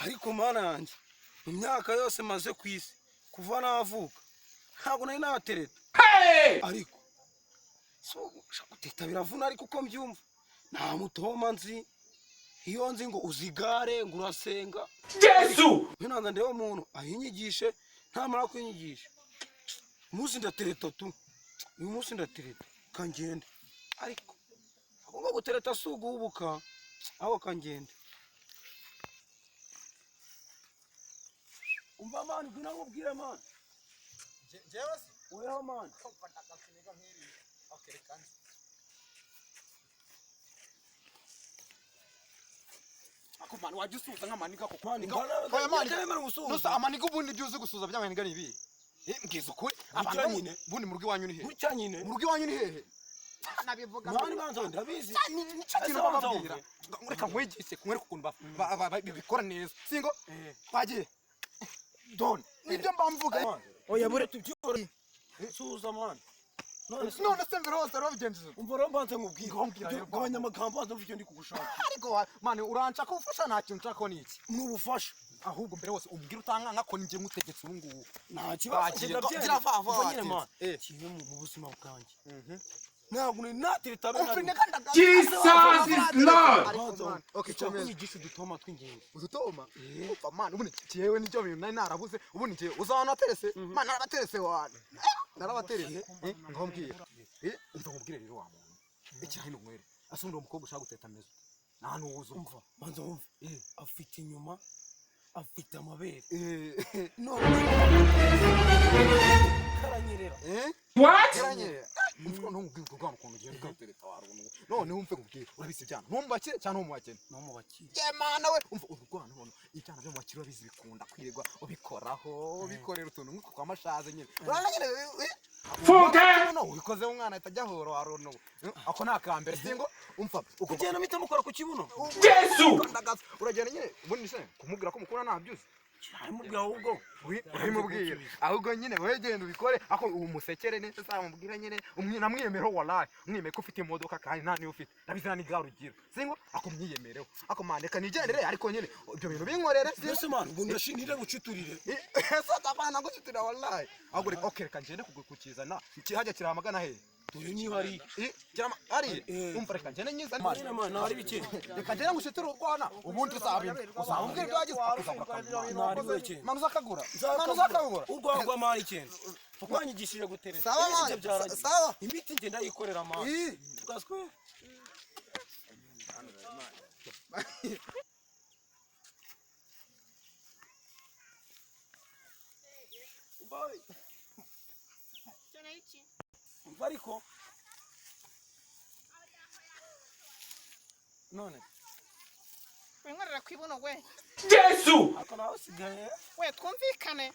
Ariko mana yanjye, mu myaka yose maze ku isi kuva navuka ntabwo nari natereta. Ariko so guteta biravuna, ariko uko mbyumva nta mutoma nzi. Iyo nzi ngo uzigare ngo urasenga. Jesu! Ntanza ndeba umuntu ahinyigishe, ntamara kwinyigisha umunsi ndatereta tu. Uyu munsi ndatereta kangende, ariko agomba gutereta si uguhubuka, aho kangende. Umva mani, ngwino nkubwire mani. Njyewe se? Weho mani. Kumva ndagakiniga nk'iriya. Okay, reka nze. Ako mani wajya usuhuza nk'amaniga koko. Mani, Oya mani. ndemera gusuhuza. Nusa amaniga ubundi ibyo uzi gusuhuza by'amaniga ni ibihe? Mbwiza ukuri. Abantu Gutya nyine. Ubundi mu rugo iwanyu ni hehe? Gutya nyine. Mu rugo iwanyu ni hehe? Nabivuga. Mani banza ndabizi. Nicyo kintu Ese banza bababwira. wumve. Reka nkwigishe nkwereke ukuntu babikora neza. Singo? Twagiye. Don. Nibyo mba mvuga. Oya bure tubyore. Suhuza mani. None se None se mbere hose babigenjeje. Umva rero mbanze nkubwire. Ngombwira rero. Gabanya amagambo, banza mvuge icyo ndi kugushaka. Ariko mani uranshaka ubufasha, nta kintu nshaka ni iki? Ni ubufasha. Ahubwo mbere hose umbwira utankanga ko ninjye nkutegetse ubu ngubu. Nta kibazo. Wagiye, ndabyemera. gira vuba vuba Umva nyine watinze. mani. Kimwe mu buzima bwanjye. Ntabwo nari natereta be Umva na rimwe. Jesus is Lord! Ariko man, okay, Ushaka komeza. kunyigisha udutoma tw'ingenzi. Udutoma? Umva man, ubundi jewe nibyo bintu nari narabuze. Ubundi jewe uzabona waterese? Man narabaterese wana. Narabaterese. Ngaho mbwira. Umva nkubwire rero wa muntu. Iki hino nkwere. Asundi uwo mukobwa ushaka guteta ameze. Nta hantu wuzi umva. Umva, banza wumve. Afite inyuma, afite amabere. None karanyerera. What? Yaranyerera. Umva noneho nkubwire urwo rwana ukuntu ugenda ukarutereta wa runtu. Noneho umve nkubwire, urabizi ibyana. Nko mu bakire cyangwa nko mu bakene? No mu bakire. Mana we, umva uru rwana noneho ibyana byo mu bakire urabizi bikunda kwirirwa ubikoraho, ubikorera utuntu nk'utwo kwa mashaze nyine. Urabona nyine Funke! No, ubikozeho umwana ahita ajya ahora wa runtu. Ako ni akambere singo umva ugomba Ugenda mpita mukora ku kibuno. Jesu! Ndagaza. Uragenda nyine ubundi se kumubwira ko mukunda ntabyo uzi. Aramubwira ahubwo. Urabimubwira ahubwo nyine wowe genda ubikore ako umusekere neza uzamubwira nyine namwiyemereho wallahi mwiyemere ko ufite imodoka kandi nta niyo ufite ndabizi nta n'igare ugira singo ako mwiyemereho ako mani reka nigendere ariko nyine ibyo bintu binkorere singo Mbese mani, ubwo ndashinira guciturire. ese atapana gucitira wallahi ahubwo reka okay reka ngende kukizana hajya kirahamagana he? Dore niba ari. Ari umva reka ngende nyizane. Nyine mani, ntari bike. Reka ngende ngushitire urwana ubundi uzabimpa uzamubwira ibyo wagize akuzagura Ntari bike. mani uzakagura mani uzakagura Urwagwa mani icyenda. Wanyigishije gutereta. Sawa mani, Ibyo byarangiye. sawa. Imiti njye ndayikorera mani. Tugaswe. Umva ariko. None. Winkorera ku ibuno we. Jesu! Ako nawe usigaye. We twumvikane.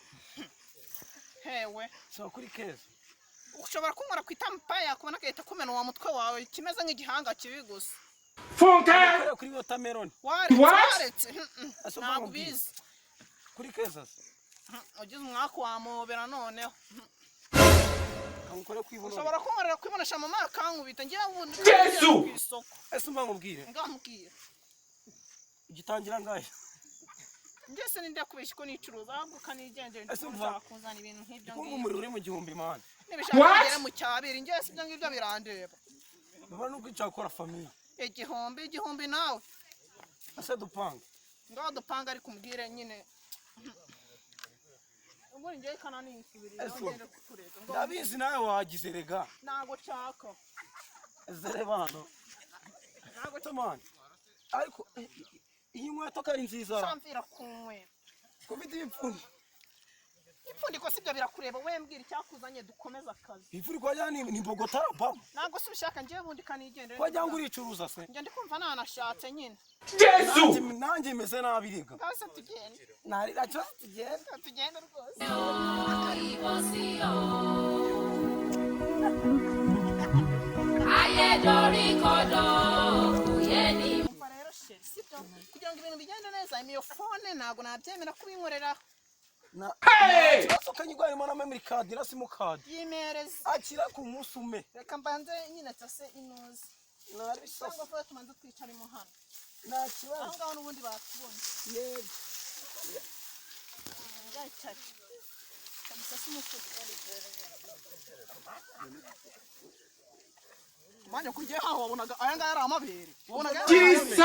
Hewe. Saba kuri keza. Ushobora kunkora ku itama yakubona agahita kumena uwo mutwe wawe kimeze nk'igihanga kibi gusa. Funke! Ukorera kuri watermelon. Waretse What? waretse. Ese umva Ntabwo nkubwire. ubizi. Kuri keza se. Ugize umwaka wamubera noneho. Kamukore ku ibuno. Ushobora kunkorera ku ibuno mama akankubita ngira ubundi Jesu! ku isoko. Ese umva nkubwire. Ngambwira. Ugitangira ngahe? Njye se ninde kubeshya ko nicuruza ahubwo ukanigendera Ese umva. nshaka kuzana ibintu nk'ibyo Kumva ngibyo. umuriro uri mu gihumbi mani. Nibishaka What? kugera mu cyabiri njye se ibyo ngibyo birandeba. Baba nuko icyo gukora famiye. Igihumbi nawe. Ese dupanga. Ngaho dupanga ariko umbwire nyine. Ubundi njye kana nisubirira Ese ngende kukurega. Ngo Ndabizi nawe wagize rega. ntago nshaka. Zere bano. Ntago Tamani. Ariko iyi nkweto ko ari nziza. nshaka ku nkweto. Kufite ibipfundo. Ipfundiko sibyo birakureba we mbwira icyakuzanye dukomeze akazi. Ipfundiko wagira ni Bogota bam. Ntago se ubishaka njye bundi kanigendera. Wagira ngo uricuruza se. Njye ndi kumva nanashatse nyine. Jesu! Nanjye meze nabi rega. Ngaho se tugende. Nari nacyo tugenda. Tugende rwose. Ayé dorí kodò kò yé ni. Umva rero sheri sibyo kugira ngo ibintu bigende neza iyo phone ntago nabyemera kubinkorera. Na Hey! Ikibazo kanyigwa harimo na memory card na sim card. Yimereze. Akira ku munsi ume. Reka mbanze nyine tase inuze. Nari bisasa. Cyangwa vuba tumanze twicaremo hano. Nta kibazo. Aho ngaho n'ubundi batubonye. Yego. Manya kurya haho wabonaga aya ngaya ari amabere. Wabonaga aya ari amabere. Jesus!